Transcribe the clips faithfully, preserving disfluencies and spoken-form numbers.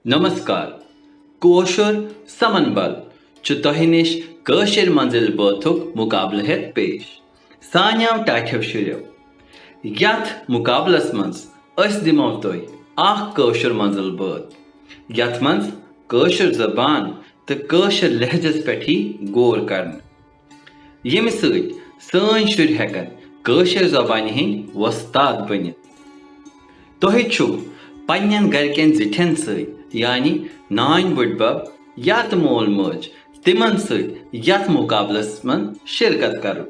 نمسکار۔ کٲشُر سمن بل چھُ تۄہہِ نِش کٲشِر منزل بٲتھُک مُقابلہٕ ہٮ۪تھ پیش۔ سانیو ٹاٹھیو شُرٮ۪و، یتھ مُقابلس منز أسۍ دِمو تۄہہِ اکھ کٲشُر منزل بٲتھ، یتھ منز کٲشُر زبان تہٕ کٲشِر لہجس پٮ۪ٹھ یی غور کرنہٕ، ییٚمہِ سۭتۍ سٲنۍ شُرۍ ہٮ۪کن کٲشِر زبانہِ ہٕنٛدۍ وۄستاد بٔنِتھ۔ تۄہہِ چھُو پننٮ۪ن گرِکٮ۪ن زِٹھٮ۪ن سۭتۍ، یعنی نانۍ بٔڈبب یا تہٕ مول موج، تِمن سۭتۍ یتھ مُقابلس منٛز شرکت کرُن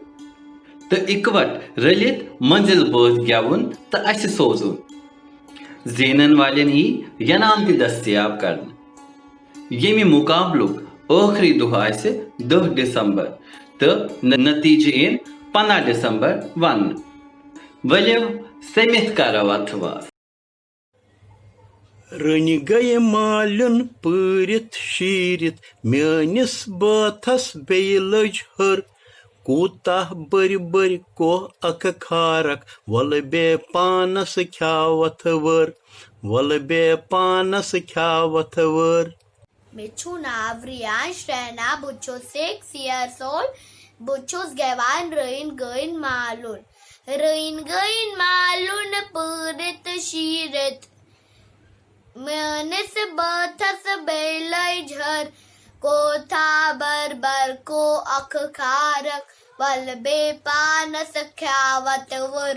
تہٕ اِکوٹ رٔلِتھ منزل بٲتھ گٮ۪وُن تہٕ اسہِ سوزُن۔ زینن والٮ۪ن یی ینام تہِ دستیاب کرنہٕ۔ ییٚمہِ مُقابلُک ٲخری دۄہ آسہِ دَہ دسمبر تہٕ ن-، نتیجہٕ یِن پنٛداہ دسمبر وننہٕ۔ ؤلِو سٔمِتھ کرو اتھٕ واس۔ رٔنۍ گٔیہِ مالیُن پٲرِتھ شیٖرِتھ، میٲنِس بٲتھس بیٚیہِ لٔج ہٕر۔ کوٗتاہ بٔرۍ بٔرۍ کوہ اکھ کھارکھ، وَلہٕ بے پانس کھیاوتھ وٕر، وَلہٕ بے پانس کھیاوتھ وٕر۔ مےٚ چھُ ناو ریان شرینا، بہٕ چھُس six years old۔ بہٕ چھُس گٮ۪وان رٔنۍ گٔنۍ مالُن۔ رٔنۍ گٔنۍ مالُن پٲرِتھ شیٖرِتھ، میٲنِس بٲتھس بیٚیہِ لٔج ہٕر۔ کوتھا بر بر کو اکھ کھارکھ، وَلہٕ بے پانس کھیاوتھ وٕر۔